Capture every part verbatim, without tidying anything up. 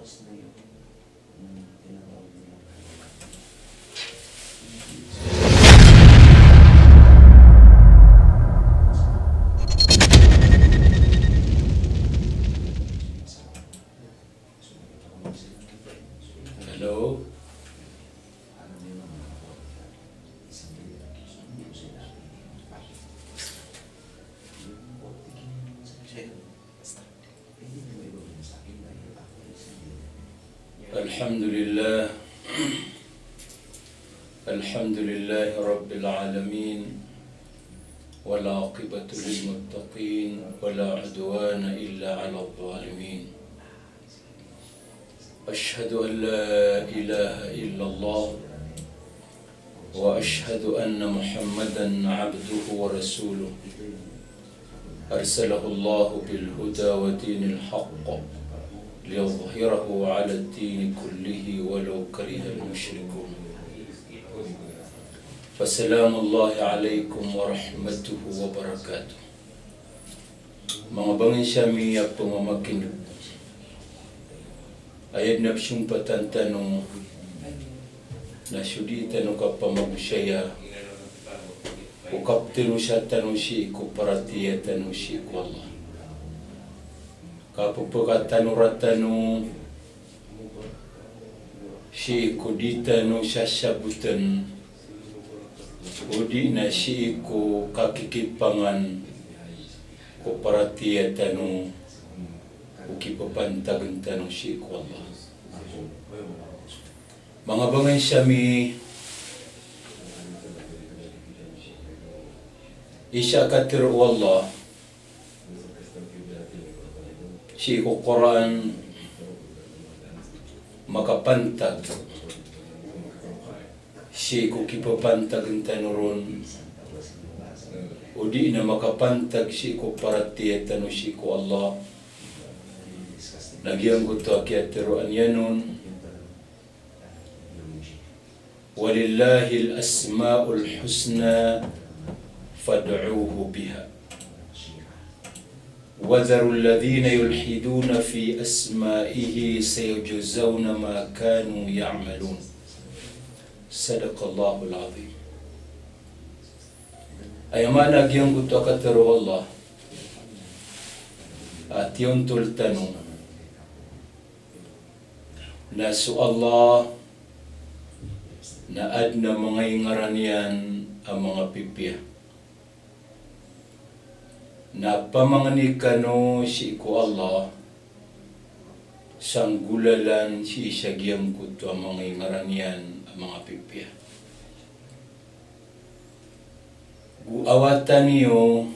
Hello? الحمد لله. الحمد لله رب العالمين. والعاقبة للمتقين ولا عدوان إلا على الظالمين. أشهد أن لا إله إلا الله، وأشهد أن محمدا عبده ورسوله، أرسله الله بالهدى ودين الحق ليظهره على الدين كله ولو كره المشركون. فسلام الله عليكم ورحمته وبركاته. Manga bangensa mi a pamamakin'g, aya dn a pzompatan tano na so dii tano kapamagosaya o kaptharosa tano sii ko paratiyaya tano sii ko Allah. Kapphakatanora tano sii ko di tano sasabotn, odi na sii ko kakikipangan ko paratiyaya tano, o kipapantagn tano sii ko Allah. Manga bangensa mi, isa a katharo o Allah sii ko Qur'an, makapantag sii ko kipapantagn tano ron, odi na makapantag sii ko paratiyaya tano sii ko Allah. Na giyangkoto a kiyatharoa niyan on, "Walillahil asmaul husna fad'uhu biha. Wa dharul ladhina yulhiduna fi asma'ihi sayujzawna ma kanu ya'malun." Sadaqallahul azim. Aya maana giyangkoto a katharo o Allah a tiyontol tano na so Allah na adn a manga ingaran iyan a manga pipiya. Na pamangni kano sii ko Allah sa nggolalan sii sa giyangkoto a manga ingaran iyan a manga pipiya. Go awatan iyo,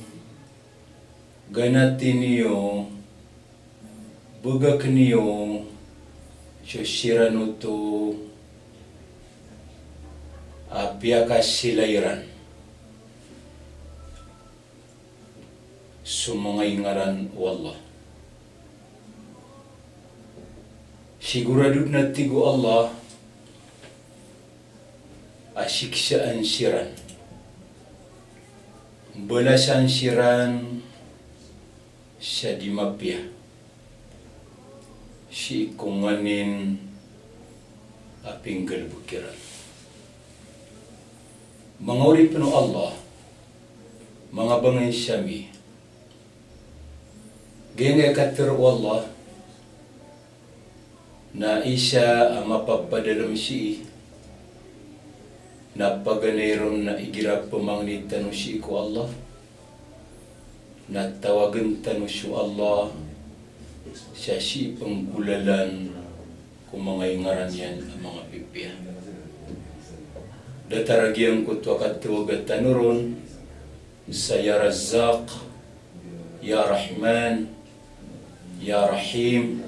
ganati niyo, bgakn iyo so siran oto a piyakasila iran so manga ingaran o Allah. Sigorado dn a tig o Allah a siksaan siran, mbalasan siran sa di mapiya sii ko nganin a pinggalbk iran. Manga oripn o Allah, manga bangensa mi, giyangkai a katharo o Allah na isa a mapapadalm sii na paganay ron na igira pmangni tano sii ko Allah na tawagn tano so Allah sa sii pnggolalan ko manga ingaran iyan a manga pipiya. Datar a giyangkoto a kathawaga tano ron sa Ya Razzaq, Ya Rahman, Ya Rahim.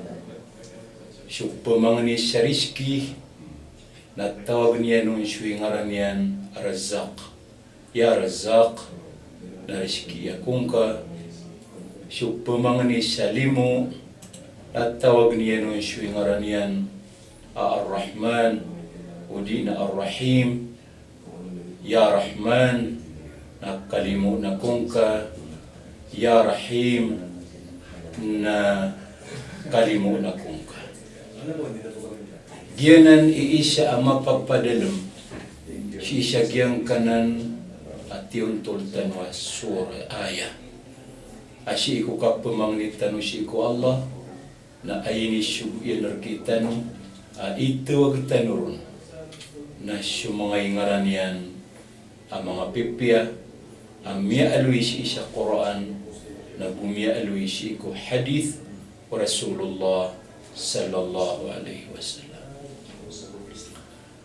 So pmangni sa rizki na tawagn iyan on so ingaran iyan a Razzaq. Ya Razzaq, na rizki akongka. So pmangni sa limo na tawagn iyan on so ingaran iyan a Ar-Rahman, odi na Ar-Rahim. Ya Rahman, na kalimo na kongka. Ya Rahim, na kalimo na kongka. Giyanan i isa a mapapadalm sii sa giyangkanan a tiyontol tano a sura, aya a sii ko kapamangni tano sii ko Allah, na aya inisogo iyan rkitano a itawag tano ron na so manga ingaran iyan a manga pipiya a miyaaloy sii sa Qur'an, na go miyaaloy sii ko hadith o Rasulullah sallallahu alaihi wasallam.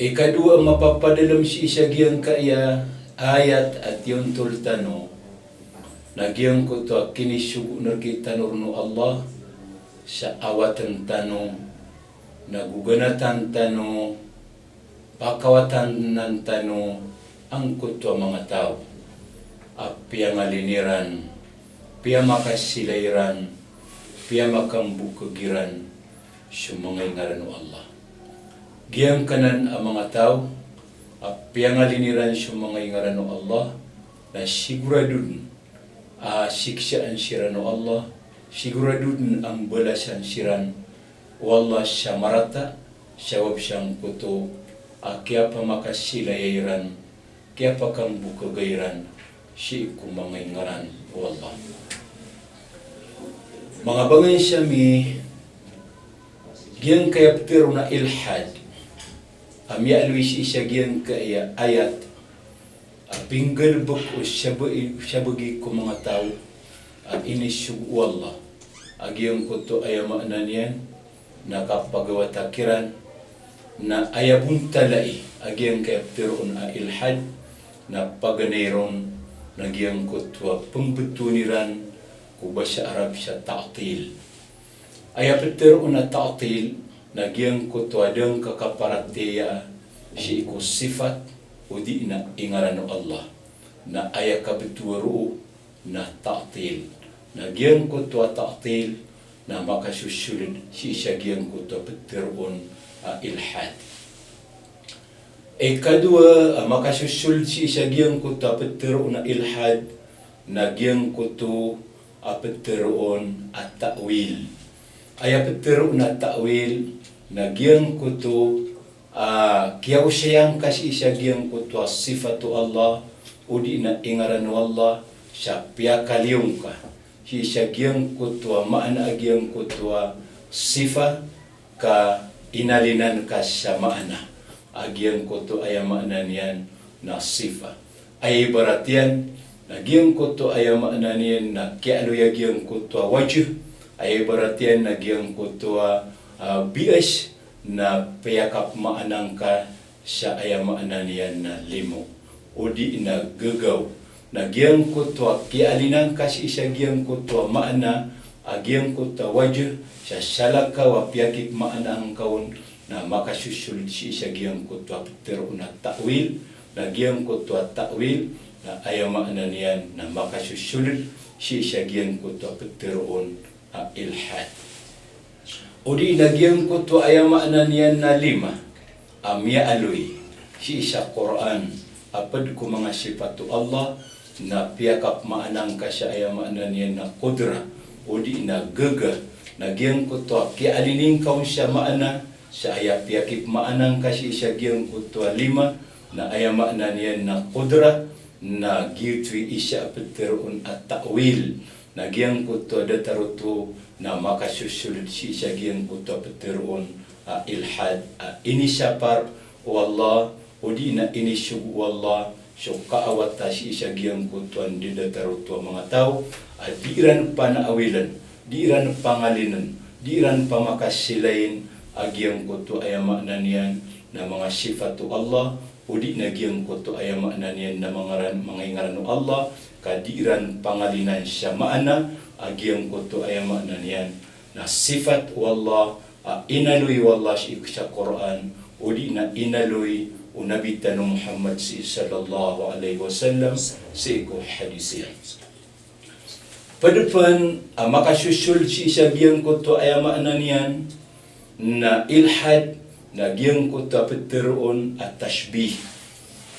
Ikadowa a mapapadalm sii sa giyangkaya ayat a tiyontol tano, na giyangkoto a kinisogo rkitano ron o Allah sa awatan tano, na go ganatan tano, pakawatanan tano angkoto a manga taw a piyangalin iran, piyamakasila iran, piyamakambokag iran so manga ingaran o Allah. Giyangkanan a manga taw a piyangalin iran so manga ingaran o Allah, na sigurado dn a siksaan siran o Allah, sigurado dn a mbalasan siran o Allah sa marata, sabap sangkoto a kiyapamakasilaya iran, kiyapakambokaga iran sii ko manga ingaran o Allah. Manga bangensa mi, giyangkaya ptharoon a ilhad a miyaaloy sii sa giyangkaya ayat a pinggalbk o sabagi, sabagi ko manga taw a inisogo o Allah a giyangkoto, aya maana niyan na kapagawata kiran, na aya bontalai a giyangkaya ptharoon a ilhad, na paganay ron na giyangkoto a pmbtowan iran ko basa Arab sa ta'til. Aya ptharoon a ta'til na giyangkoto a da ngka kaparatiyaya sii ko sifat odi na ingaran o Allah. Na aya kabtowa roo na ta'til. Na giyangkoto a ta'til na makasosold sii sa giyangkoto a ptharoon a ilhad. Ikadowa a makasosold sii sa giyangkoto a ptharoon a ilhad na giyangkoto a ptharoon a ta'wil. Aya ptharoon a ta'wil na giyangkoto a kiyaosaya ngka sii sa giyangkoto a sifat o Allah odi na ingaran o Allah sa piyakaliyo ngka sii sa giyangkoto a maana a giyangkoto a sifat ka inalinan ka sa maana a giyangkoto, aya maana niyan na sifat. Aya ibarat iyan na giyangkoto, aya maana niyan na kiyaaloy a giyangkoto a wajh. Aya ibarat iyan na giyangkoto a, a, bias na piyakapmaana ngka sa, aya maana niyan na limo odi na gagaw. Na giyangkoto a kiyaalinan ka sii sa giyangkoto a maana a giyangkoto a wajh sa salakaw a piyakipmaana ngka on, na makasosold sii sa giyangkoto a ptharoon a ta'wil. Na giyangkoto a ta'wil na aya maana niyan na makasosold sii sa giyangkoto a ptharoon a ilhad. Odi na giyangkoto, aya maana niyan na lima a miyaaloy sii sa Qur'an a pd ko manga sifat o Allah, na piyakapmaana ngka sa, aya maana niyan na qudra odi na gaga. Na giyangkoto a kiyaalini ngka on sa maana sa aya piyakipmaana ngka sii sa giyangkoto a lima, na aya maana niyan na qudra, na giyoto i isa a ptharoon a ta'wil. Na giyangkoto a datar oto na makasosold sii sa giyangkoto a ptharoon a ilhad a inisapar o Allah odi na inisogo o Allah so kaawata sii sa giyangkoto a ndadatar oto a manga taw a di iran panaawilan, di iran pangalinen, di iran pamakasilain a giyangkoto, aya maana niyan na manga sifat o Allah odi na giyangkoto, aya maana niyan na manga ngaran, manga ingaran o Allah, ka di iran pangalinan sa maana a giyangkoto, aya maana niyan na sifat o Allah a inaloy o Allah sii sa Qur'an odi na inaloy o Nabi tano Muhammad sii, sallallahu alaihi wasallam, sii ko hadith iyan. Pd pn a makasosold sii sa giyangkoto, aya maana niyan na ilhad, na giyangkoto a ptharoon a tashbih.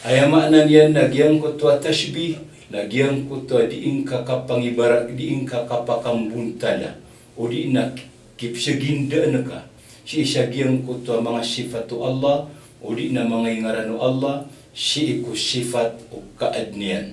Aya maana niyan na giyangkoto a tashbih na giyangkoto a di ngka kapangibara, di ngka kapakambontala odi na kipsagindaan ka sii sa giyangkoto a manga sifat o Allah, o di na manga ingaran o Allah, sii ko sifat o kaadn iyan.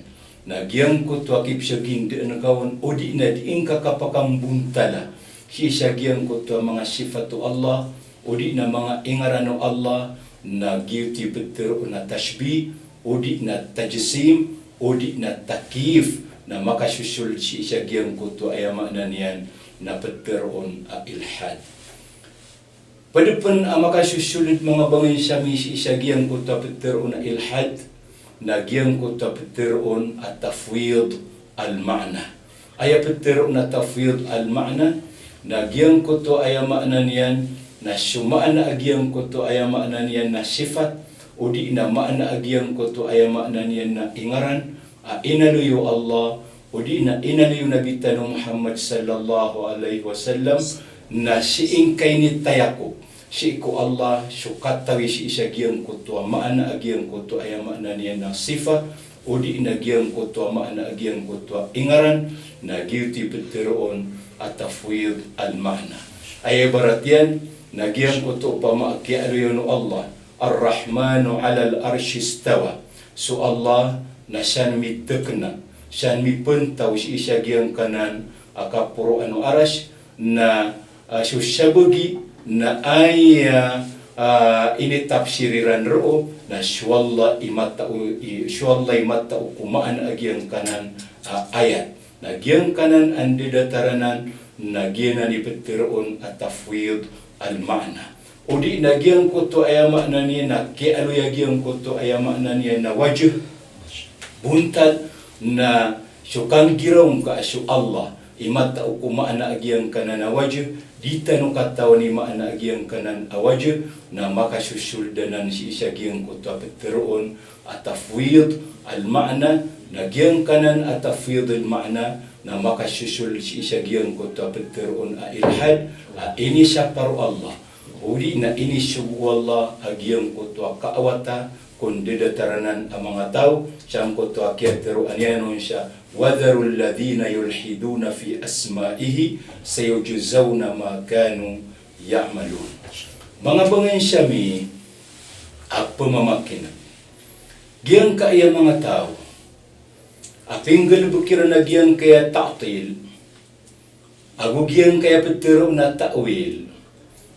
Na giyangkoto a kipsagindaan ka on, o di na di ngka kapakambontala sii sa giyangkoto a manga sifat o Allah, o di na manga ingaran o Allah, na giyoto i ptharoon a tashbih, o di na tajsim, o di na takyif, na makasosold sii sa giyangkoto a aya maana niyan na ptharoon a ilhad. Pd pn a makasosold, manga bangensa mi, sii sa giyangkoto a ptharoon a ilhad, na giyangkoto a ptharoon a tafwid al-ma'na. Aya ptharoon a tafwid al-ma'na, na giyangkoto a aya maana niyan na so maana a giyangkoto a aya maana niyan na sifat, o di na maana a giyangkoto a aya maana niyan na ingaran, a inaloy o Allah, o di na inaloy o Nabi tano Muhammad sallallahu alaihi wasallam, na sii ngka initayakop sii ko Allah so katawi sii sa giyangkoto a maana a giyangkoto a aya maana niyan na sifat, o di na giyangkoto a maana a giyangkoto a ingaran, na giyoto i ptharoon a tafwid al-ma'na. Aya ibarat iyan na giyangkoto opama a kiyaaloya on o Allah, Ar-Rahmanu 'alal 'arshi istawa. So Allah na san mitekena, san mipantaw sii sa giyangkanan a kaporoan o Arsh, na, ah, so sabagi na aya, ah, initafsir iran roo na so Allah i matao, i, so Allah i matao ko maana a giyangkanan a ayat. Na giyangkanan a ndadatar anan na giyanan i ptharoon a tafwid al-ma'na. O di na giyangkoto a aya maana niyan na kiyaaloya giyangkoto a aya maana niyan na wajh, bontal, na so kanggiraw ngka a so Allah i matao ko maana a giyangkanan a wajh, di tano katawan i maana a giyangkanan a wajh, na makasosold anan sii sa giyangkoto a ptharoon a tafwid al-ma'na, na giyangkanan a tafwid al-ma'na na makasosold sii sa giyangkoto a ptharoon a ilhad, a inisapar o Allah, o di na inisogo o Allah a giyangkoto a kaawata ko ndadatar anan a manga taw, sangkoto a kiyatharo iyan on sa, "Wadharul ladhina yulhiduna fi asma'ihi, sayujzawna ma kanu ya'malun." Manga bangensa mi a pmamakineg, giyangkaya manga taw a pinggalebek iran a giyangkaya ta'til, ago giyangkaya ptharoon a ta'wil,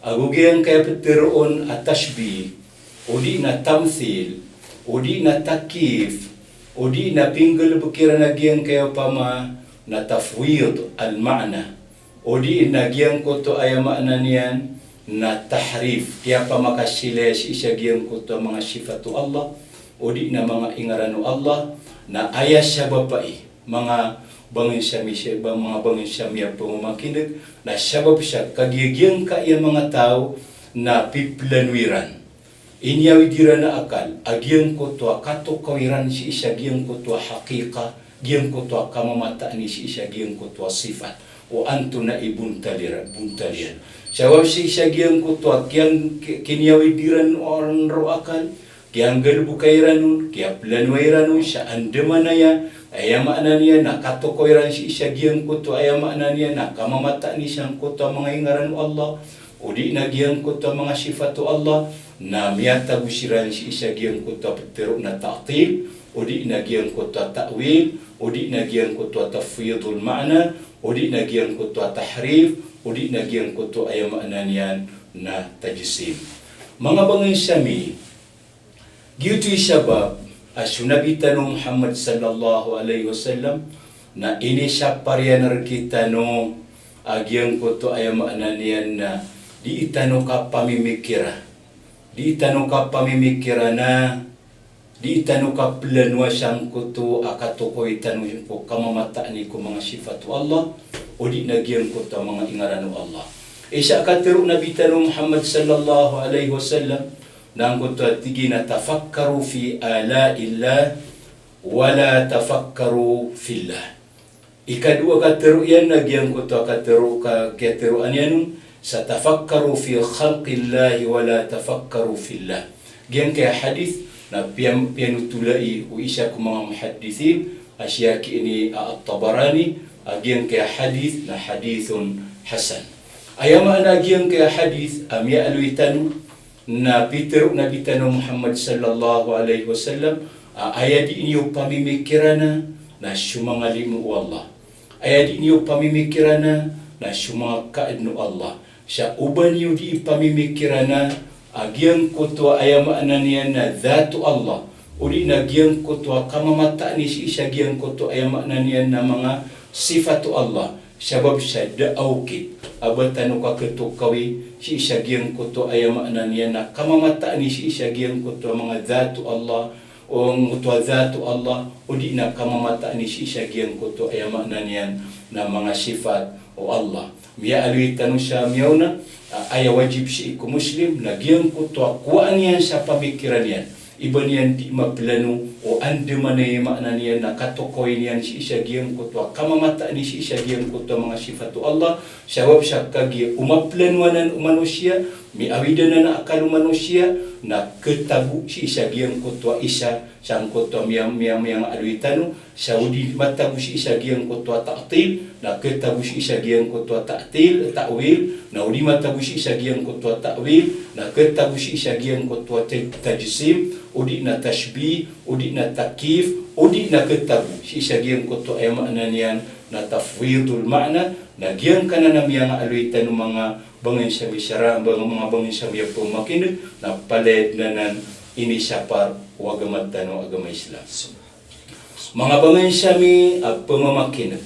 ago giyangkaya ptharoon a tashbih, o di na tamthil, o di na takyif, o di na pinggalebek iran a giyangkaya opama na tafwid al-ma'na, o di na giyangkoto a aya maana niyan na tahrif, kiyapamakasilay sii sa giyangkoto a manga sifat o Allah, o di na manga ingaran o Allah, na aya sabap ai, manga bangensa mi, sa, manga bangensa mi a pmamakineg, na sabap sa kagiya giyangkaya manga taw na piplano iran, iniyawid iran a akal a giyangkoto a katokawi ran sii sa giyangkoto a haqiqa, giyangkoto a kamamataan i sii sa giyangkoto a sifat. O antonaa i bontal iran, bontal iyan. Sabap sii sa giyangkoto a kiyang-, ki-, kiniyawid iran o ron roo a akal, kiyanggalebeka iran on, kiyaplanoa iran on sa andamanaya, aya maana niyan na katokawi ran sii sa giyangkoto a aya maana niyan na kamamataan i sangkoto a manga ingaran o Allah, o di na giyangkoto a manga sifat o Allah, na miyatago siran sii sa giyangkoto a ptharoon a ta'til, o di na giyangkoto a ta'wil, o di na giyangkoto a tafwidul ma'na, o di na giyangkoto a tahrif, o di na giyangkoto a aya maana niyan na tajsim. Manga bangensa mi, giyoto i sabap a so Nabi tano Muhammad sallallahu alaihi wasallam na inisapar iyan rekitano a giyangkoto a aya maana niyan na dii tano kapamimikira, dii tano kapamimikira na dii tano kaplanoa sangkoto a katokawi tano ko kamamataan i ko manga sifat o Allah, o di na giyangkoto a manga ingaran o Allah. Isa a katharo o Nabi tano Muhammad sallallahu alaihi wasallam, na angkoto a tig iyan a, "Tafakkaru fi alaillah, wala tafakkaru fillah." Ikadowa a katharo iyan na giyangkoto a katharo ka, kiyatharo aniyan on, sa, "Tafakkaru fi khalqillahi wala tafakkaru fillah." Giyangkaya hadith na piyam-, piyanotolai o isa ko manga muhaddithin, a siyaki ini a At-Tabarani, a giyangkaya hadith na hadithun hasan. Aya maana giyangkaya hadith a miyaaloy tano, na pitharo o Nabi tano Muhammad sallallahu alaihi wasallam, a aya dii niyo pamimikirana na so manga limo o Allah. Aya dii niyo pamimikirana na so manga kaadn o Allah. Sa o ba niyo dii pamimikirana a giyangkoto a aya maana niyan na dhat o Allah, odi na giyangkoto a kamamataani sii sa giyangkoto a aya maana niyan na manga sifat o Allah. Sabap sa da a okit a ba tano kaketokawi sii sa giyangkoto a aya maana niyan na kamamataani sii sa giyangkoto a manga dhat o Allah, o ngoto a dhat o Allah, odi na kamamataani sii sa giyangkoto a aya maana niyan na manga sifat o Allah. Miyaaloy tano sa miyaona, a, aya wajib sii ko Muslim, na giyangkoto a kowaan iyan sa pamikiran iyan. I ba niyan dii maplano o andamanaya i maana niyan na katokawi niyan sii sa giyangkoto a kamamataani sii sa giyangkoto a manga sifat o Allah, sabap sa kagiya o maplano anan o manosiya, miyawidan anan a akal o manosiya, na khatago sii sa giyangkoto a isa, sangkoto a miya, miya, miyangaaloy tano, sa o di matago sii sa giyangkoto a ta'til, na khatago sii sa giyangkoto a ta'til, ta'wil, na o di matago sii sa giyangkoto a ta'wil, na khatago sii sa giyangkoto a taj-, tajsim, odi na tashbih, odi na takyif, odi na khatago sii sa giyangkoto a aya maana niyan na tafwidul ma'na, na giyangkanan a miyangaaloy tano manga bangensa mi sara, bang-, manga bangensa mi a pamakineg, na palaya dn anan inisapar o agama tano a agama Islam. Manga bangensa mi a pamamakineg.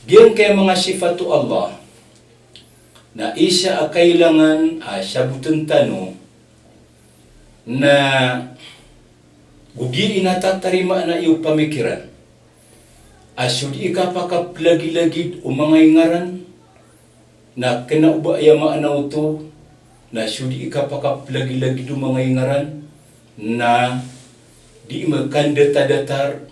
Giyangkaya manga sifat o Allah, na isa a kailangan a sabotn tano, na go gii na tatarimaan o pamikiran a so dii kapakaplagilagid o manga ingaran, na kena o ba aya maana oto, na so dii kapakaplagilagid o manga ingaran, na dii makandata-datar,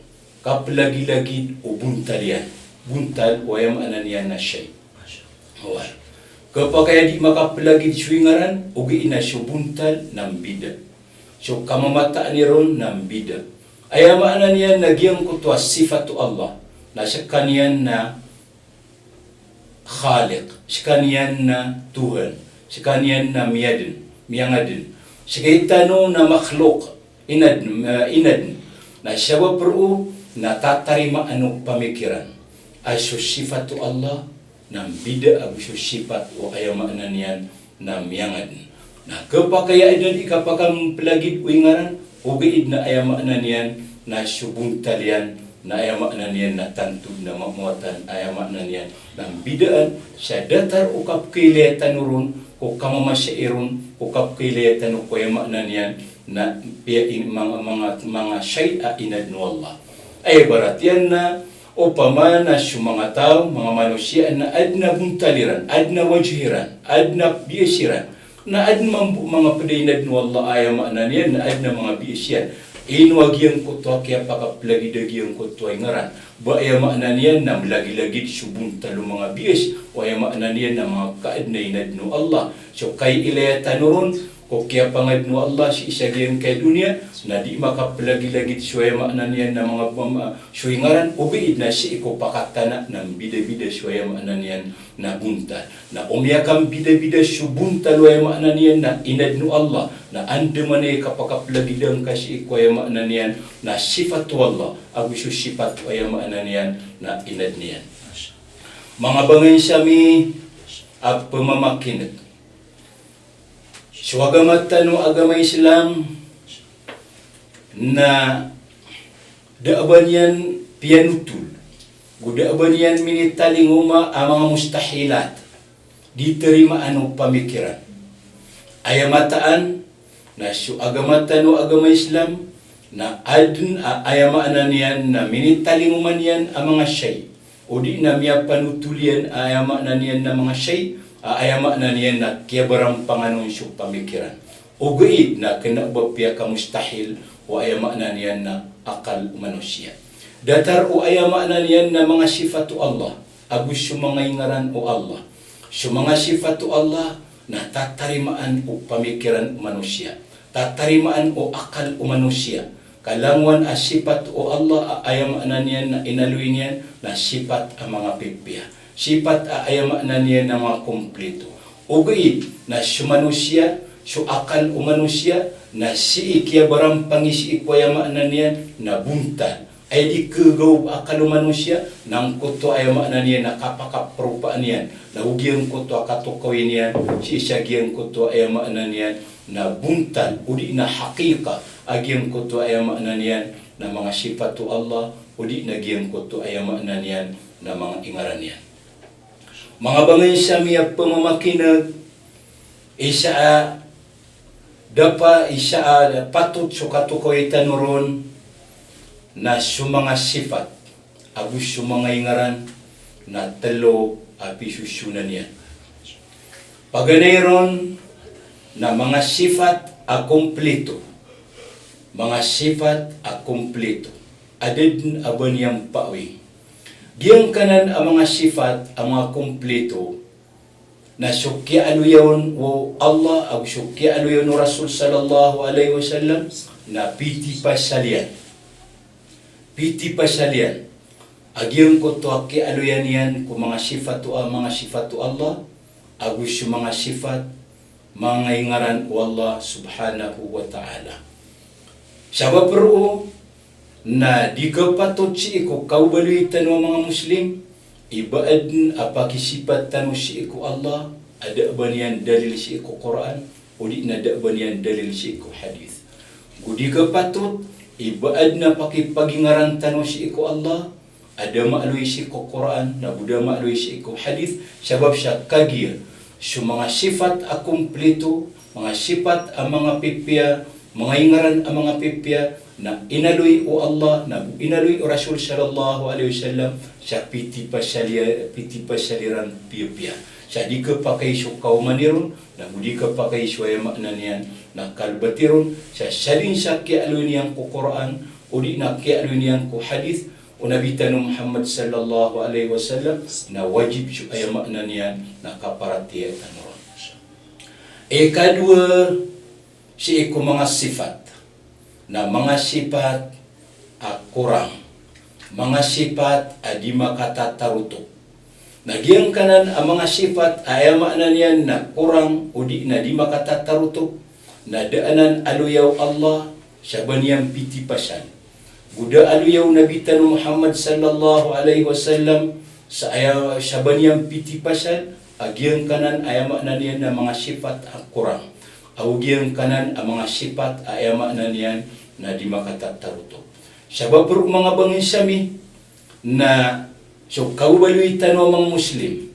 kaplagilagid o bontal iyan. Bontal o aya maana niyan na shay. Oway. Kapakay a dii makaplagid so ingaran, ogaid na so bontal na mbida. So kamamataani ron na mbida. Aya maana niyan na giyangkoto a sifat o Allah, na skaniyan na Khaliq, skaniyan na Tuhan, skaniyan na miyadn, miyangadn. Skai tano na makhluq, inadn, eh, inadn. Na sabap roo na tatarimaan o pamikiran a so sifat o Allah na mbida ago so sifat o aya maana niyan na miyangadn. Na kapakay a adn a dii kapakaplagid o ingaran, ogaid na aya maana niyan na so bontal iyan, na aya maana niyan na tanto dn a ma-, mawatan, aya maana niyan na mbidaan, sa datar o kapkailaya tano ron ko kamamashai ron, ko kapkailaya tano ko aya maana niyan na piya in-, manga, manga, manga shay a inadn o Allah. Aya ibarat iyan na opama na so manga taw, manga manosiya na adn a bontal iran, adn a wajh iran, adn a bias iran, na adn mambo manga pd a inadn o Allah, aya maana niyan na adn a manga bias iyan. Ino a giyangkoto a kiyapakaplagid a giyangkoto a ingaran? Ba aya maana niyan na mlagilagid so bontal o manga bias, o aya maana niyan na manga kaadn a inadn o Allah. So kailaya tano ron ko kiyapangadn o Allah sii sa giyangkai a doniya, na dii makaplagilagid so aya maana niyan na manga, ma-, so ingaran, ogaid na sii ko pakatana na mbidabida so aya maana niyan na bontal. Na o miyakambidabida so bontal o aya maana niyan na inadn o Allah, na andamanaya i kapakaplagida ngka sii ko aya maana niyan na sifat o Allah ago so sifat o aya maana niyan na inadn iyan. Manga bangensa mi a pamamakineg. So agama tano a agama Islam na da a ba niyan piyanotol, go da a ba niyan minitalingoma a manga mustahilat, di tarimaan o pamikiran. Aya mataan na so agama tano a agama Islam na adn a aya maana niyan na minitalingoma niyan a manga shay, odi na miyapanotol iyan a aya maana niyan na manga shay, a aya maana niyan na kiyabarampangan on so pamikiran. Ogaid na kena o ba piyakamustahil o aya maana niyan na akal o manosiya. Datar o aya maana niyan na manga sifat o Allah ago so manga ingaran o Allah. So manga sifat o Allah na tatarimaan o pamikiran o manosiya, tatarimaan o akal o manosiya. Kalangowan a sifat o Allah a aya maana niyan na inaloy niyan na sifat a manga pipiya. sipat a aya maana niyan na manga komplito. Ogaid na so manosiya, so akal o manosiya, na sii kiyabarampangay sii ko aya maana niyan na bontal. Aya di kagaw o akal o manosiya, na angkoto aya maana niyan na kapakaparopaan iyan, na o giyangkoto a katokawi niyan sii sa giyangkoto aya maana niyan na bontal, o di na hakika a giyangkoto aya maana niyan na manga sipat o Allah, o di na giyangkoto aya maana niyan na manga ingaran iyan. Manga bangensa mi a pemamakineg, isa a dapa, isa a patot so katokawi tano ron na so manga sipat ago so manga ingaran na telo a pisosonan iyan. Paganay ron na manga sipat a komplito. Manga sipat a komplito. Adn a ba niyan pawi. Giyangkanan a manga sipat a manga komplito na so kiyaaloya on o Allah ago so kiyaaloya on o Rasul sallallahu alaihi wasallam na pitipasal iyan. Pitipasal iyan. A giyangkoto a kiyaaloya niyan ko manga sipat o, a manga sipat o Allah, ago so manga sipat, manga ingaran o Allah subhanahu wa ta'ala. Sabap roo na di kapatot sii ko kababaloy tano a manga Muslim i ba adn a pakisipat tano sii ko Allah a da a ba niyan dalil sii ko Qur'an, o di na da a ba niyan dalil sii ko hadith. Go di kapatot i ba adn a pakipagingaran tano sii ko Allah a da maaloy sii ko Qur'an, na go da maaloy sii ko hadith, sabap sa kagiya so manga sipat a komplito, manga sipat a manga pipiya, manga ingaran a manga pipiya, na inaloy o Allah, na go inaloy o Rasul sallallahu alaihi wasallam, sa pitipasal iya-, pitipasal iran piyapiya. Sa di kapakay so kaoman iron, na go di kapakay so aya maana niyan na kalbat iron, sa salin sa kiyaaloy niyan ko Qur'an, o di na kiyaaloy niyan ko hadith o Nabi tano Muhammad sallallahu alaihi wasallam, na wajib so aya maana niyan na kaparatiyayaan tano ron. Ikadowa, sii ko manga sipat, na manga sipat a korang, manga sipat a di makatatarotop. Na giyangkanan a manga sipat a aya maana niyan na korang o di na di makatatarotop, na da anan aloya o Allah sa ba niyan pitipasal. Go da aloya o Nabi tano Muhammad sallallahu alaihi wasallam sa aya, sa ba niyan pitipasal a giyangkanan a aya maana niyan na manga sipat a korang. Ago giyangkanan a manga sipat a aya maana niyan na di makatatarotop. Sabap roo manga bangensa mi na so kababaloy tano a manga Muslim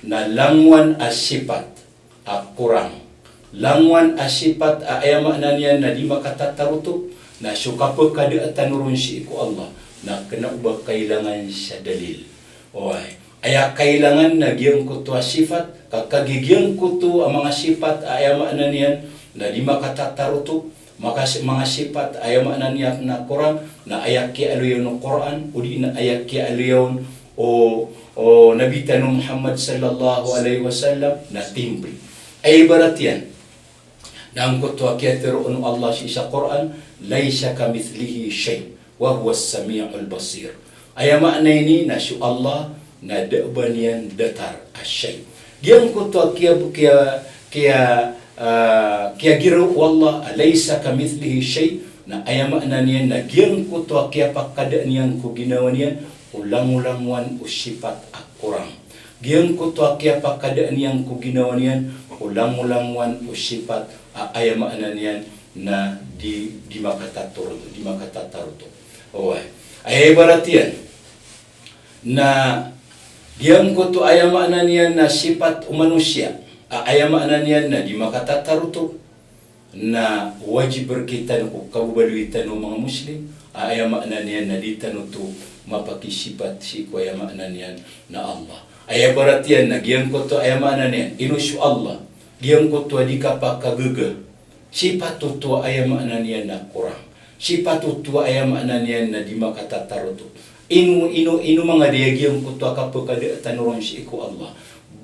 na langowan a sipat a korang, langowan a sipat a aya maana niyan na di makatatarotop, na so kapekada tano ron sii ko Allah na kena o ba kailangan sa dalil. Oway. Aya kailangan na giyangkoto a sipat, ka kagiya giyangkoto a manga sipat a aya maana niyan na di makatatarotop, maka si-, manga sipat a aya maana niyan na korang, na aya kiyaaloya on o Qur'an, o di na aya kiyaaloya on o, o Nabi tano Muhammad sallallahu alaihi wasallam na timbri. Aya ibarat iyan, na angkoto a kiyatero on o Allah sii sa Qur'an, "Laisa kamithlihi shay, wa huwas sami'ul basir." Aya maana ini na so Allah na da a ba niyan datar a shay. Giyangkoto a kiya, kiya, kiya, ah, kiyagiraw o Allah a "Laisa kamithlihi shay", na aya maana niyan na giyangkoto a kiyapakada niyan ko ginawa niyan o langolangowan o sipat a korang. Giyangkoto a kiyapakada niyan ko ginawa niyan o langolangowan o sipat a aya maana niyan na di, di makatatarotop, di makatatarotop. Oway. Aya ibarat iyan na giyangkoto a aya maana niyan na sipat o manosiya a aya maana niyan na di makatatarotop, na wajib rektano ko kababaloy tano a manga Muslim a aya maana niyan na di tano oto mapakisipat sii ko aya maana niyan na Allah. Aya ibarat iyan na giyangkoto a aya maana niyan, ino so Allah, giyangkoto a di kapakagaga. Sipat oto a aya maana niyan na korang. Sipat oto a aya maana niyan na di makatatarotop. Ino, ino, ino manga daya giyangkoto a kapekada tano ron sii ko Allah.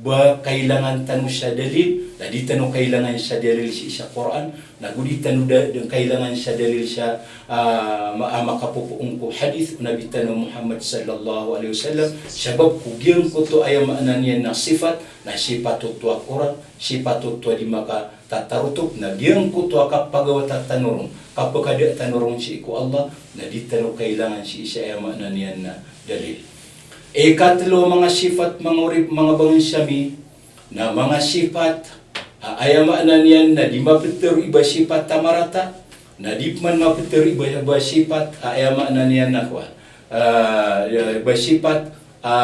Ba kailangan tano sa dalil, na di tano kailangan sa dalil sii sa Qur'an, na go di tano da, da kailangan sa dalil sa, ah, ma-, ah, makapopoon ko hadith o Nabi tano Muhammad sallallahu alaihi wasallam, sabap ko giyangkoto a aya maana niyan na sifat, na sipat oto a korang, sipat oto a di makatatarotop, na giyangkoto a kapagawata tano ron, kapekada tano ron sii ko Allah, na di tano kailangan sii sa aya maana niyan na dalil. Ikatlo a manga sifat, manga orip, manga bangensa mi, na manga sipat a aya maana niyan na di mapetero i ba sipat a marata, na di peman mapetero i ba, ba sipat a aya maana niyan na kowan, ah, ya, ba sipat a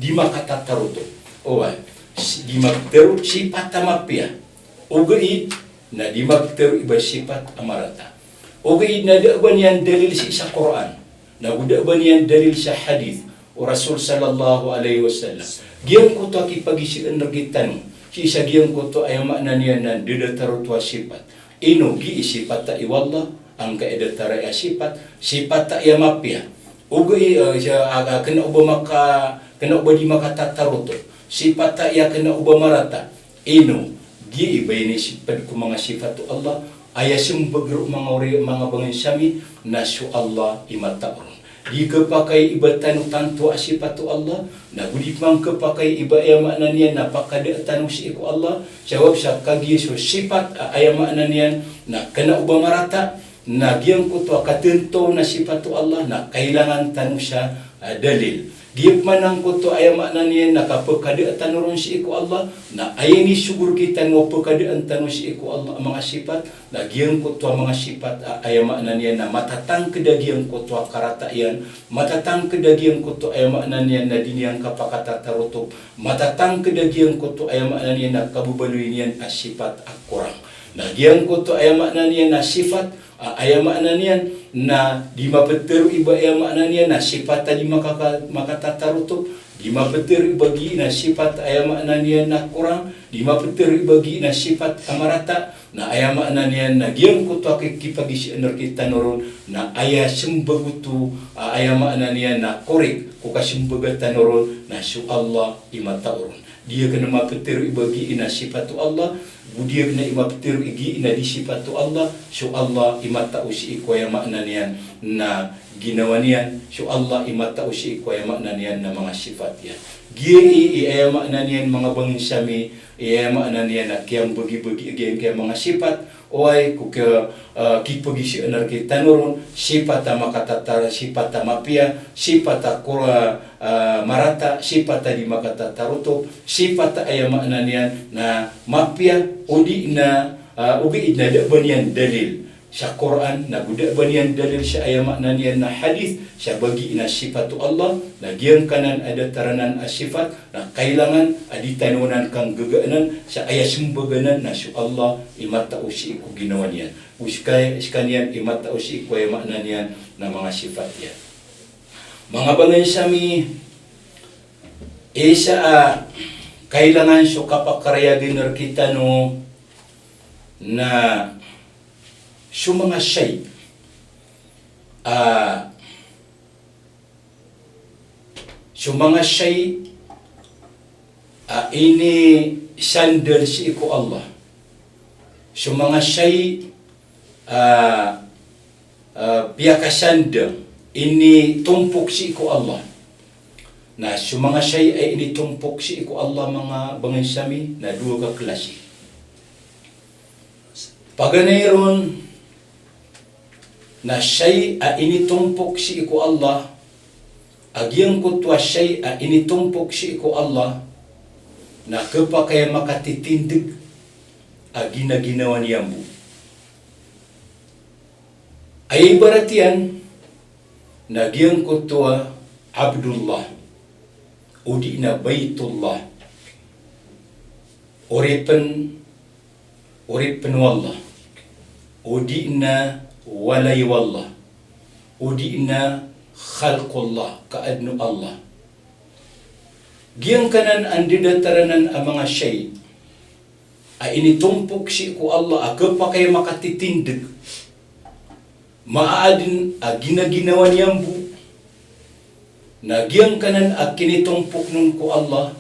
di makatatarotop. Oway, si-, di mapetero sipat a mapiya. Ogaid na di mapetero i ba sipat a marata. Ogaid na da a ba niyan dalil sii sa Qur'an, na go da a ba niyan dalil sa hadith o Rasul sallallahu alaihi wasallam. Giyangkoto a kipagizaan rektano sii sa giyangkoto a aya maana niyan na da datar oto a sipat. Ino, gii sipat a i wallah, angkai a datar a sipat, sipat a aya mapiya. Ogaid, eh, sa, a, a, kena o ba maka-, kena o ba di makatatarotop. Sipat a aya kena o ba marata. Ino, gii ba ini sipad ko manga sipat o Allah, aya sembag ron manga ori-, manga bangensa mi, na so Allah i matao ron. Di kepakay i ba tano tanto a sipat o Allah, na go di peman kepakay i ba aya maana niyan na pakada tano sii ko Allah, sabap sa kagiya so sipat a aya maana niyan na kena o ba marata, na giyangkoto a katento na sipat o Allah, na kailangan tano sa, ah, dalil. Giya peman angkoto a aya maana niyan na kapekada tano ron sii ko Allah, na aya inisogo rektano a pekadaan tano sii ko Allah a manga sipat, na giyangkoto a manga sipat a aya maana niyan na matatangked a giyangkoto a karata iyan, matatangked a giyangkoto a aya maana niyan na di niyan kapakatatarotop, matatangked a giyangkoto a aya maana niyan na kababaloy niyan a sipat a korang. Na giyangkoto a aya maana niyan na sipat a aya maana niyan na di mapetero i ba aya maana niyan na sipat a di makaka-, makatatarotop, di mapetero i ba gii na sipat a aya maana niyan na korang, di mapetero i ba gii na sipat a marata, na aya maana niyan na giyangkoto a ki-, kipagizaan rektano ron, na aya sembag oto a aya maana niyan na korek ko kasembaga tano ron, na so Allah i matao ron. Di a kena mapetero i ba gii na sipat o Allah, go di a kena i mapetero i gii na di sipat o Allah, so Allah i matao sii ko aya maana niyan na ginawa niyan, so Allah i matao sii ko aya maana niyan na manga sipat iyan. Gii i aya maana niyan manga bangensa mi, i aya maana niyan na kiyambagibagi a giyangkaya manga sipat, oway, ko kiya, ah, kipagizaan rektano ron, sipat a makatatar, sipat a mapiya, sipat a kora, ah, marata, sipat a di makatatarotop, sipat a aya maana niyan na mapiya, o di na, ah, ogaid na da a ba niyan dalil sa Qur'an, na go da a ba niyan dalil sa aya maana niyan na hadith, sa ba gii na sipat o Allah, na giyangkanan a datar anan a sipat, na kailangan a di tano anan kanggagaanan sa aya sembaga anan na so Allah i matao sii ko ginawa niyan. O seka-, sekaniyan i matao sii ko aya maana niyan na manga sipat iyan. Manga bangensa mi, isa a kailangan so kapakarayagen rektano na so manga shay a So manga shay a inisandal sii ko Allah. So manga shay a, a, piyakasandal, initompok sii ko Allah. Na so manga shay a initompok sii ko Allah, manga bangensa mi, na dowa ka klasi. Paganay ron, na shay a initompok sii ko Allah, a giyangkoto a shay a initompok sii ko Allah, na kepakay a makatitindeg a ginaginawa niyan bo. Aya ibarat iyan, na giyangkoto a Abdullah, odi na Baitullah, oripen, oripen o Allah, odi na walay o Allah, odi na khalqullah, kaaden o Allah. Giyangkanan a ndedataran a manga shay a initompok sii ko Allah a kepakay a makatitindeg, maaden a ginaginawa niyan bo, na giyangkanan a kinitompok non ko Allah,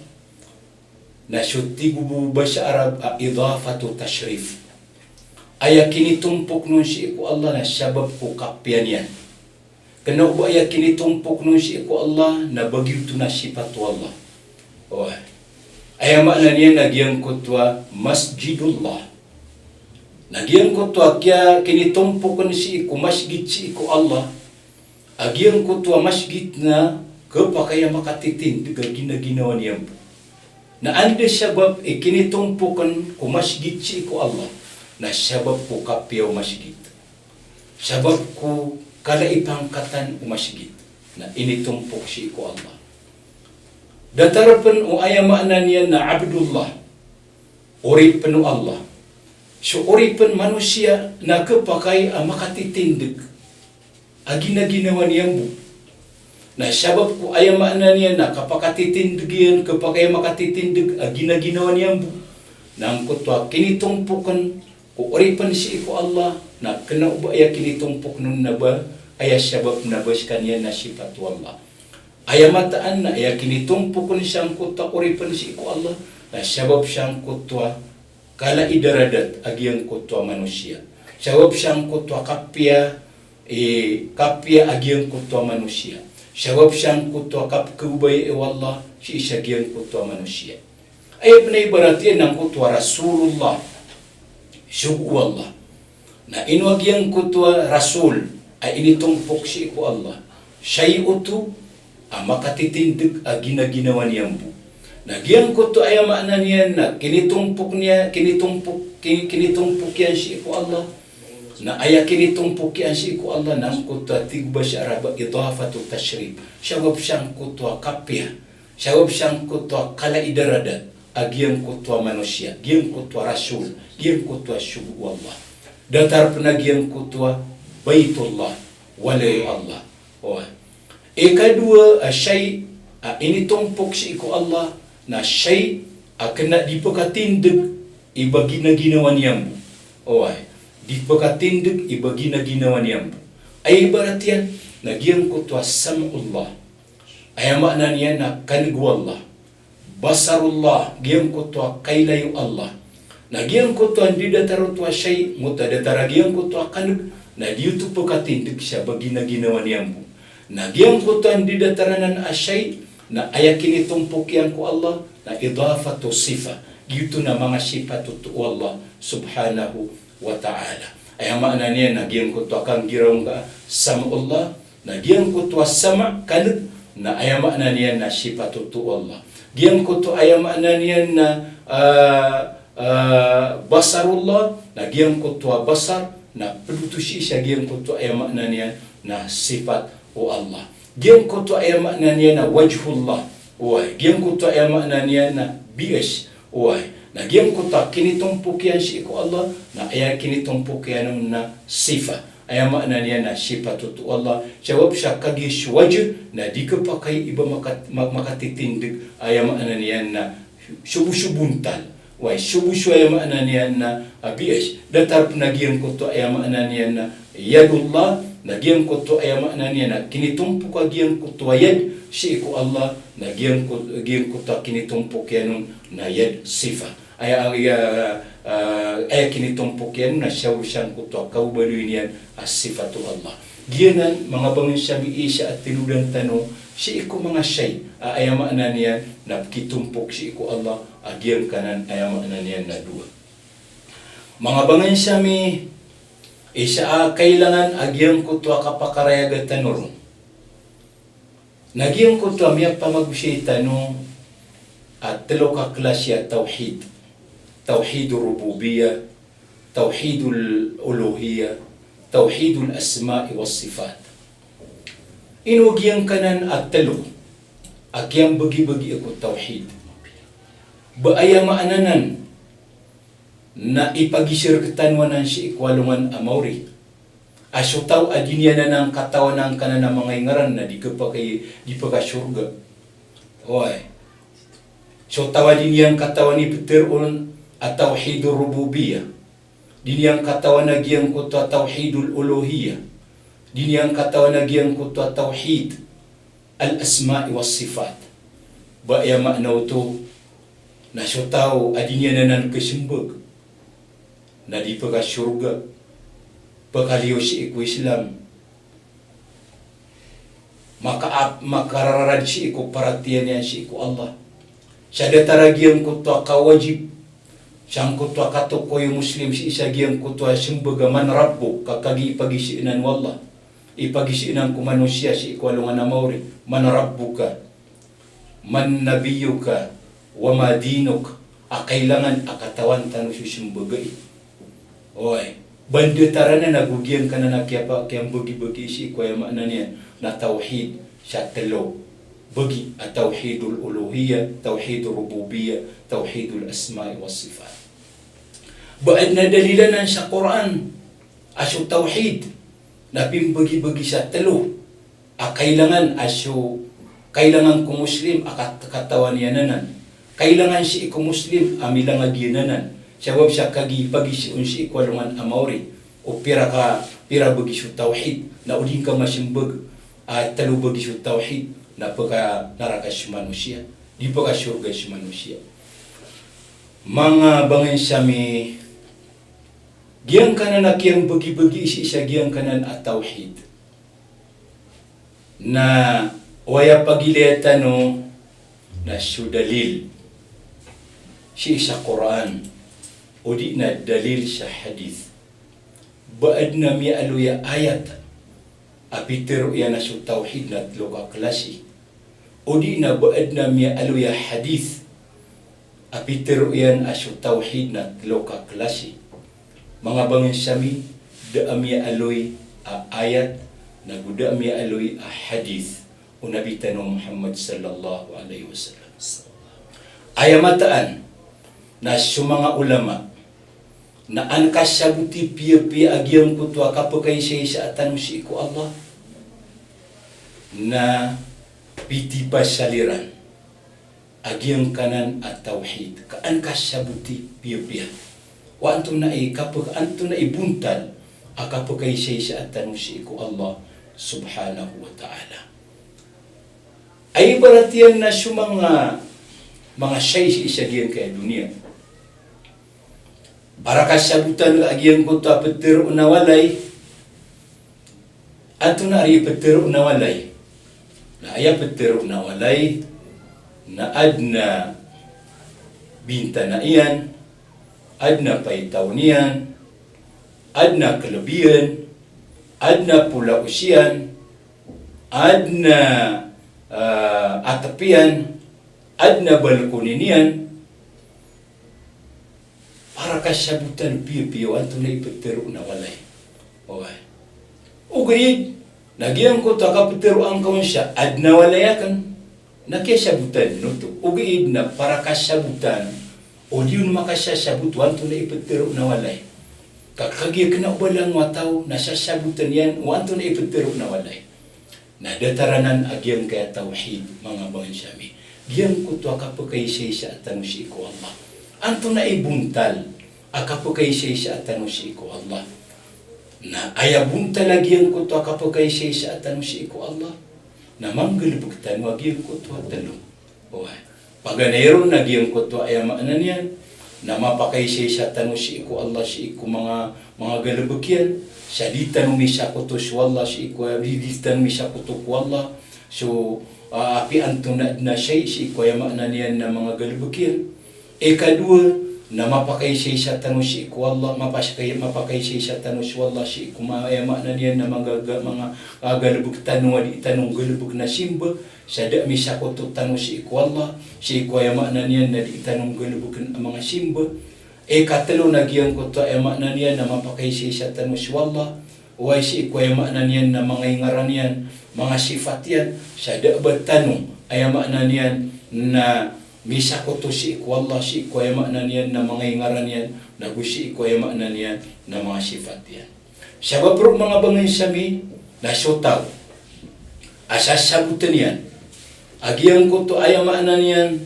Na so tig o ba sa Arab a idafatu tashrif. Aya kinitompok on sii ko Allah na sabap ko kapiya niyan. Kena o ba aya kinitompok on sii ko Allah na ba giyoto na sipat o Allah. Oway. Aya maana niyan na giyangkoto a Masjidullah. Na giyangkoto a kiya kinitompok on sii ko masjid sii ko Allah. A giyangkoto a masjid na kepakay a makatitindeg a ginaginawa niyan bo. Na anda sabap i kinitompok on ko masjid sii ko Allah? Na sabap ko kapiya o masjid. Sabap ko kala i pangkatan o masjid. Na initompok sii ko Allah. Datar pen o aya maana niyan na Abdullah. Oripen o Allah. So oripen manosiya na kepakay a makatitindeg a ginaginawa niyan bo. Na sabap ko aya maana niyan na kapakatitindeg iyan, kepakay a makatitindeg a ginaginawa niyan bo. Na angkoto a kinitompok on ko oripen sii ko Allah, na kena o ba aya kinitompok on na ba, aya sabap na ba sekaniyan na sipat o Allah. Aya mataan na aya kinitompok on sangkoto a oripen sii ko Allah, na sabap sangkoto a kala i daradat a giyangkoto a manosiya. Sabap sangkoto a kapiya, eh, kapiya a giyangkoto a manosiya. Sabap sangkoto a kapekhababayai o Allah sii sa giyangkoto a manosiya. Aya pen a ibarat iyan na angkoto a Rasulullah. Sogo o Allah. Na ino a giyangkoto a Rasul a initompok sii ko Allah? Siya oto a makatitindeg a ginaginawa niyan bo. Na giyangkoto aya maana niyan na kinitompok niya, kinitompok, ki-, kinitompok iyan sii ko Allah. Na aya kinitompok iyan sii ko Allah na angkoto a tig o ba sa Arab a idafatu tashrif. Sabap sangkoto a kapiya. Sabap sangkoto a kala i daradat a giyangkoto a manosiya, giyangkoto a Rasul, giyangkoto a sogo o Allah. Datar pen a giyangkoto a Baitullah, walay o Allah. Oway. Ikadowa a shay a initompok sii ko Allah na shay a kena di pekatindeg i ba ginaginawa niyan bo. Oway. Di pekatindeg i ba ginaginawa niyan bo. Aya ibarat iyan na giyangkoto a sam'ullah. Aya maana niyan na kaneg o Allah. Basarullah, giyangkoto a kailay o Allah. Na giyangkoto a ndidatar oto a shay, ngoto a datar a giyangkoto a kaneg, na di oto pekatindeg sa ba ginaginawa niyan bo. Na giyangkoto a ndidatar anan a shay, na aya kinitompok iyan ko Allah, na idafatu sifa. Giyoto na manga sipat oto o Allah subhanahu wa ta'ala. Aya maana niyan na giyangkoto a kanggiraw nga sam'ullah, na giyangkoto a sama', kaneg, na aya maana niyan na sipat oto o Allah. Giyangkoto aya maana niyan na, ah, ah, basarullah, na giyangkoto a basar, na ped oto sii sa giyangkoto aya maana niyan na sipat o Allah. Giyangkoto aya maana niyan na wajhullah. Oway, giyangkoto aya maana niyan na bias. Oway, na giyangkoto a kinitompok iyan sii ko Allah, na aya kinitompok iyan on na sifa. Aya maana niyan na sipat oto o Allah. Sabap sa kagiya so wajh na di kepakay i ba makat-, ma-, makatitindeg, aya maana niyan na sobo-sobontal. Oway, sobo so aya maana niyan na, ah, bias. Datar pen a giyangkoto aya maana niyan na yadullah, na giyangkoto aya maana niyan na kinitompok a giyangkoto a yad sii ko Allah, na giyangko-, giyangkoto a kinitompok iyan on na yad sifa. Aya, aya, ah, aya kinitompok iyan na sabap sangkoto a kababaloy niyan a sipat o Allah. Giyanan, manga bangensa mi, isa a tinodan tano sii ko manga shay a aya maana niyan na pekitompok sii ko Allah a giyangkanan aya maana niyan na dowa. Manga bangensa mi, isa a kailangan a giyangkoto a kapakarayag tano ron. Na giyangkoto a miyapamagosay tano a telo ka klasi a tawhid. Tawhidur rububiyyah, tawhidul uluhiyyah, tawhidul asma'i was sifat. Ino giyangkanan a telo a kiyambagibagi ko tawhid? Ba aya maana nan na ipagisir rektano anan sii ko alongan a maori a so taw a di niyan anan katawan angkanan a manga ingaran na di kepakay, di pekasorga. Oway. So taw a di niyan katawan i peter on a tawhidur rububiyyah. Di niyan katawan a giyangkoto a tawhidul uluhiyyah. Di niyan katawan a giyangkoto a tawhid al asma'i was sifat. Ba aya maana oto Na so taw a di niyan anan kesembag, na di pekasorga, pekaliyo sii ko Islam, maka-, makararad sii ko paratiyaya niyan sii ko Allah. Sa datar a giyangkoto a kawajib sangkoto a katokawi o Muslim sii sa giyangkoto a sembag a man rabbuk, ka kagiya ipagizaan o Allah, ipagizaan ko manosiya sii ko alongan a maori, man rabbuka, man nabiyyuka, wa ma dinuk, a kailangan a katawan tano so sembag ai. Oway. Ba datar anan ago giyangkanan a kiyapa-, kiyambagibagi sii ko aya maana niyan na tawhid sa telo bagi a tawhidul uluhiyyah, tawhidur rububiyyah, tawhidul asma'i was sifat. Ba aden a dalil anan sa Qur'an a so tawhid na pimbagibagi sa telo a kailangan a so, kailangan ko Muslim a kat-, katawan iyan anan. Kailangan sii ko Muslim a milangag iyan anan. Sabap sa kagiya ipagizaan sii ko alongan a maori o pira ka, pira bagi so tawhid, na o di ngka masembag a telo bagi so tawhid, na pekanaraka so manosiya, di pekasorga so manosiya. Manga bangensa mi, giyangkanan a kiyambagibagi sii sa giyangkanan a tawhid na o aya pagilaya tano na so dalil sii sa Qur'an, o di na dalil sa hadith. Ba aden a miyaaloy a ayat a pitero iyan a so tawhid na telo ka klasi. O di na ba aden a miyaaloy a hadith a pitero iyan a so tawhid na telo ka klasi. Manga bangensa mi, da a miyaaloy a ayat, nago da a miyaaloy a hadith o Nabi tano Muhammad sallallahu alaihi wasallam. Aya mataan na so manga ulama na an kasaboti piyapiya a giyangkoto a kapekaisaisa tano sii ko Allah na piti pasaliran a giyangkanan a tawhid, ka an kasaboti piyapiya. Wa antonaa i kape-, antonaa i bontal a kapekaisaisa tano sii ko Allah subhanahu wa ta'ala. Aya ibarat iyan na so manga, manga shay sii sa giyangkaya doniya. Para kasabotan a giyangkoto a petero na walay, antonaa i petero na walay? Na aya petero na walay na aden a bintana iyan, aden a paitaw niyan, aden a keleb iyan, aden a polaos iyan, aden a, ah, atep iyan, aden a balkoni niyan, para kasabotan piyapiya o antonaa i petero na walay. Oway. Ogaid na giyangkoto a kapetero angka on sa aden a walay aken na kiyasabotan oto. Ogaid na para kasabotan o di on makasasabot o antonaa i petero na walay. Ka kagiya kena o ba langon a taw na sasabotan iyan o antonaa i petero na walay. Na datar anan a giyangkaya tawhid, manga bangensa mi. Giyangkoto a kapekaisaisa tano sii ko Allah. Antonaa i bontal a kapekaisaisa tano sii ko Allah? Na aya bontal a giyangkoto a kapekaisaisa tano sii ko Allah na manggalebek tano a giyangkoto a telo. Oway. Paganay ron na giyangkoto a aya maana niyan na mapakaisaisa tano sii ko Allah sii ko manga, manga galebek iyan. Sa di tano misakoto so Allah sii ko, di, di tano misakoto ko Allah so, ah, apiya antonaa den a shay sii ko aya maana niyan na manga galebek iyan. Ikadowa na mapakaisaisa tano sii ko Allah, mapaskay-, mapakaisaisa tano so Allah sii ko ma-, aya maana niyan na manga ga-, manga, ah, galebek tano a di tano nggalebeken a simba. Sa da a misakoto tano sii ko Allah sii ko aya maana niyan na di tano nggalebeken a manga simba. Ikatelo na giyangkoto a aya maana niyan na mapakaisaisa tano so Allah, oway, sii ko aya maana niyan na manga ingaran iyan, manga sifat iyan. Sa da a ba tano aya maana niyan na misakoto sii ko Allah sii ko aya maana niyan na manga ingaran iyan, nago sii ko aya maana niyan na manga sifat iyan. Sabap roo, manga bangensa mi, na so taw a sasaboten iyan a giyangkoto a aya maana niyan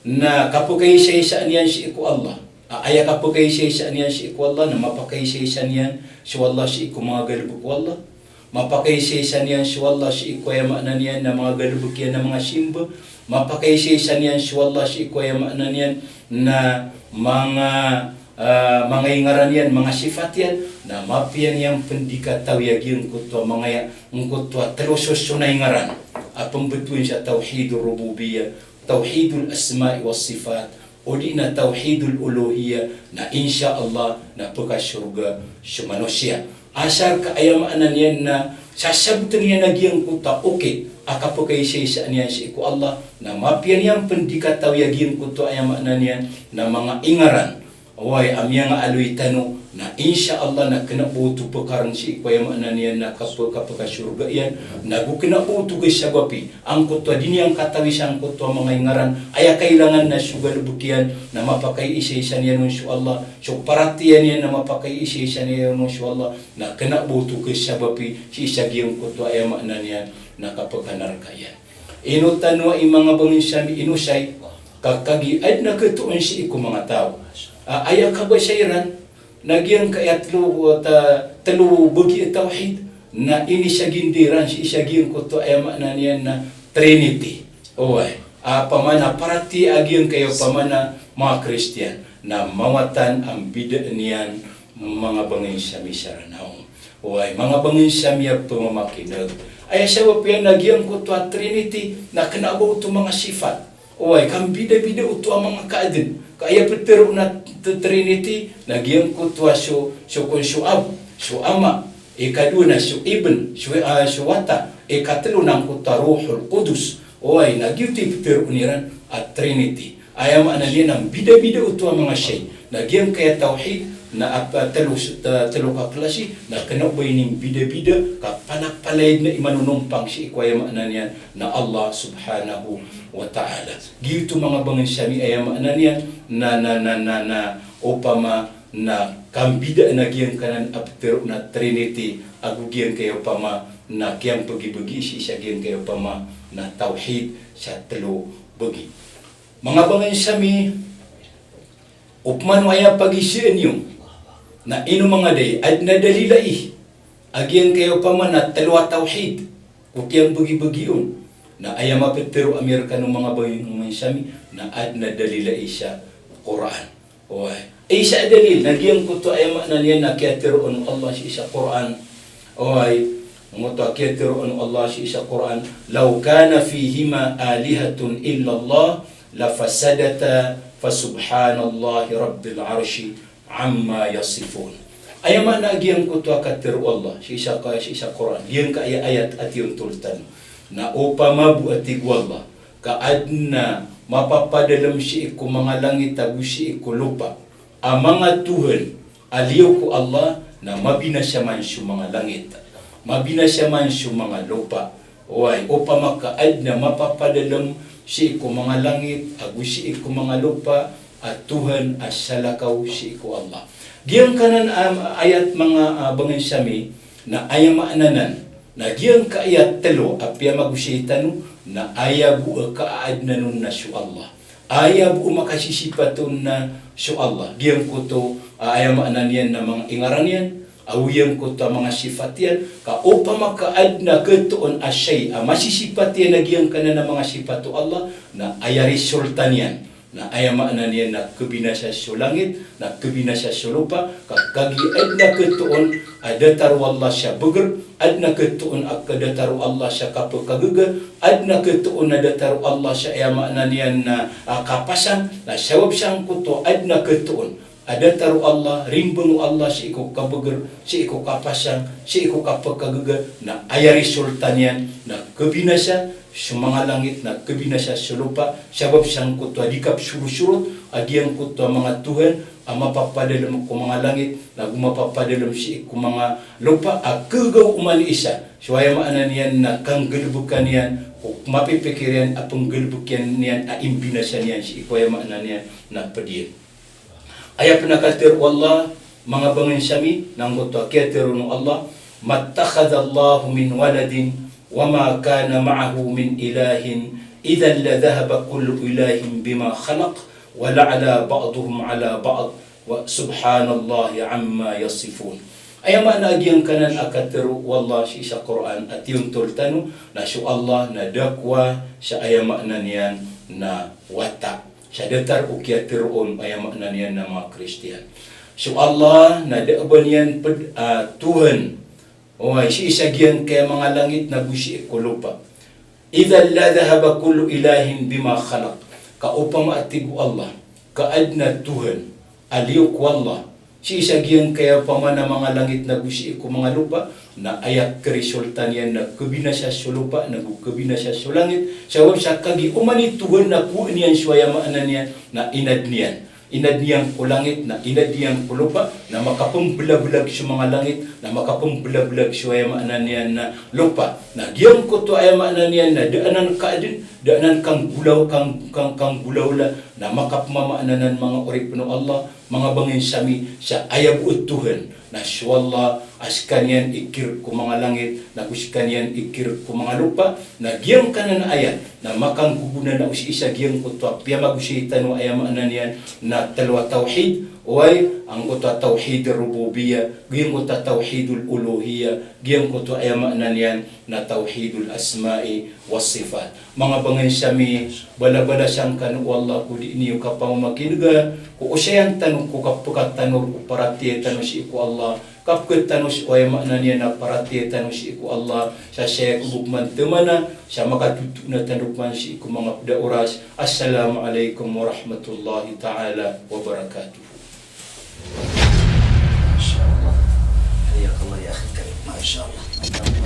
na kapekaisaisa niyan sii ko Allah. A, aya kapekaisaisa niyan sii ko Allah na mapakaisaisa niyan so Allah sii ko manga galebek o Allah. Mapakaisaisa niyan so Allah sii ko aya maana niyan na manga galbk iyan na manga simba. Mapakaisaisa niyan so Allah sii ko aya maana niyan na manga, ah, manga ingaran iyan, manga sifat iyan, na mapiya niyan pn di katawi a giyangkoto a manga aya, angkoto a tlo sosona ingaran a pmbtowan sa tawhidur rububiyyah, tawhidul asma'i was sifat, o di na tawhidul uluhiyyah, na insha Allah na pkasorga so manosiya. Asar ka aya maana niyan na sasabtn iyan a giyangkoto a okit a kapkaisaisa niyan sii ko Allah, na mapiya niyan pn di katawi a giyangkoto a aya maana niyan na manga ingaran. Oway, a miyangaaloy tano, na insha Allah na kna bo oto pkarn sii ko aya maana niyan na kap-, kapkasorga iyan, na go kna bo oto kasabapi angkoto a di niyan katawi sangkoto a manga ingaran, aya kailangan na so galbk iyan na mapakaisaisa niyan on so Allah, so paratiyaya niyan na mapakaisaisa niyan on so Allah, na kna bo oto kasabapi sii sa giyangkoto a aya maana niyan na kapkanarka iyan. Ino tano a i manga bangsa mi inosay, ka kagiya adn a katoon sii ko manga taw a aya kabasa iran, na giyangkaya tlo, ta-, tlo bagi a tawhid, na inisagindi ran sii sa giyangkoto a aya maana niyan na Trinity. Oway, a pamana paratiyaya a giyangkaya pamana manga Kristiyan, na mawatan a mbidaan iyan manga bangsa mi sa Ranaw. Oway, manga bangsa mi a pmamakin'g. Aya sabap iyan na giyangkoto a Trinity, na kna bo oto manga sifat. Oway, kambidabida oto a manga kaadn. Ka aya ptharoon a t-, Trinity, na giyangkoto a so, so kon so Ab, so Ama, ikadowa na so Ibn, so, ah, so Wata, ikatlo na angkoto a Ruhul Qudus. Oway, na giyoto i ptharoon iran a Trinity. Aya maana niyan na mbidabida oto a manga shay. Na giyangkaya tawhid, na apa tlo s-, ta-, tlo ka klasi, na kna o ba ini mbidabida, ka palapalaya dn a i manonompang sii ko aya maana niyan na Allah subhanahu wa ta'ala. Giyoto manga bangsa mi aya maana niyan na, na, na, na, na, opama na kambidaan a giyangkanan a ptharoon a Trinity, ago giyangkaya opama na kiyampagibagi sii sa giyangkaya opama na tawhid sa tlo bagi. Manga bangsa mi, opama o aya pagisaan iyo, na ino manga day, adn a dalil ai a giyangkaya opama na tlo a tawhid ko kiyambagibagi on, na aya maptharo ami rkano manga bangsa mi, na adn a dalil ai sa Qur'an. Oway. Isa a dalil, na giyangkoto aya maana niyan na kiyatharoon o Allah sii sa Qur'an. Oway. Angkoto a kiyatharoon o Allah sii sa Qur'an, "Law kana fihima alihatun illallah, lafasadata, fasubhanallahi rabbil arshi amma yasifun." Aya maana a giyangkoto a katharo o Allah sii sa ka-, sii sa Qur'an, giyangkaya ayat a tiyontol tano. Na opama bo a tig o Allah, ka adn a mapapadalm sii ko manga langit ago sii ko lopa a manga tohan a liyo ko Allah, na mabinasa man so manga langit, mabinasa man so manga lopa. Oway, opama ka adn a mapapadalm sii ko manga langit ago sii ko manga lopa a tohan a salakaw sii ko Allah. Giyangkanan a ayat manga, ah, bangsa mi, na aya maana nan na giyangkaya tlo a piyamagosay tano, na aya bo a kaadnan on na so Allah. Aya bo a makasisipat on na so Allah. Giyangkoto a aya maana niyan na manga ingaran iyan, ago giyangkoto a manga sifat iyan, ka opama ka adn a khatoon a shay a masisipat iyan a giyangkanan a manga sipat o Allah, na aya resulta niyan na aya maana niyan na khabinasa so langit, na khabinasa so lopa, ka kagiya adn a khatoon a datar o Allah sa bagr, adn a khatoon a datar o Allah sa kapkhagaga, adn a khatoon a datar o Allah sa aya maana niyan na, ah, kapasang, na sabap sangkoto adn a khatoon a datar o Allah, rimbang o Allah sii ko kabagr, sii ko kapasang, sii ko kapkhagaga, na aya resulta niyan na khabinasa so manga langit, na khabinasa so lopa, sabap sangkoto a di kapsorosorot a giyangkoto a manga tohan a mapapadalm ko manga langit, na go mapapadalm sii ko manga lopa, a khagaw oman i isa so aya maana niyan na kanggalbka niyan, ko mapipikir iyan a pnggalbk iyan niyan a imbinasa niyan sii ko aya maana niyan na pd iyan. Aya pn a katharo o Allah, manga bangsa mi, na angkoto a kiyatharoon o Allah, "Mattakhadhallahu min waladin, wa ma kana ma'ahu min ilahin, idhan ladhahaba kullu ilahin bima khalaq, wa la'ala ba'duhum ala ba'd, wa subhanallahi amma yasifun." Aya maana a giyangkanan a katharo o Allah sii sa Qur'an a tiyontol tano, na so Allah na da kowa sa aya maana niyan na wata. Sa datar o kiyatharo on o aya maana niyan na manga Kristiyan. So Allah na da a ba niyan ped a Tuhan. Oway, sii sa giyangkaya manga langit nago sii ko lopa. Idhan la dhahaba kullu ilahin bima khalaq. Ka opama a tig o Allah, ka aden a Tuhan a liyo ko Allah, sii sa giyangkaya opama na manga langit nago sii ko manga lopa, na aya kerisulta niyan na kebinasa so lopa nago kebinasa so langit. Sabap sa kagiya oman i Tuhan na kowaan iyan so aya maana niyan na inad niyan. Inad iyan ko langit, na inad iyan ko lopa, na makapembelabelag so manga langit, na makapembelabelag so aya maana niyan na lopa. Na giyangkoto aya maana niyan na da anan kaaden, da anan kanggolaw-, kang-, kang-, kanggolawla, na makapemamaana anan manga oripen o Allah, manga bangensa mi sa aya bo a Tuhan. Na so Allah a sekaniyan i kir ko manga langit, nago sekaniyan i kir ko manga lopa, na giyangkanan a ayat na makanggogona na o sii sa giyangkoto a piyamagosay tano a aya maana niyan na telo a tawhid, oway, angkoto a tawhid ar-rububiyyah, giyangkoto a tawhidul uluhiyyah, giyangkoto a aya maana niyan na tawhidul asma'i was sifat. Manga bangensa mi, balabalasan kano o Allah ko di niyo kapamamakinega, ko osayan tano ko kapekatano o paratiyaya tano sii ko Allah, kapekatano sii ko aya maana niyan na paratiyaya tano sii ko Allah, sa saya ko bo peman temana, sa makatoto na tano peman sii ko manga ped a oras. Assalamu alaikum warahmatullahi ta'ala wabarakatuh. Masha Allah. Hayyakallah ya akhi karim. Masha Allah. Masha Allah.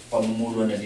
Pamomoloan a di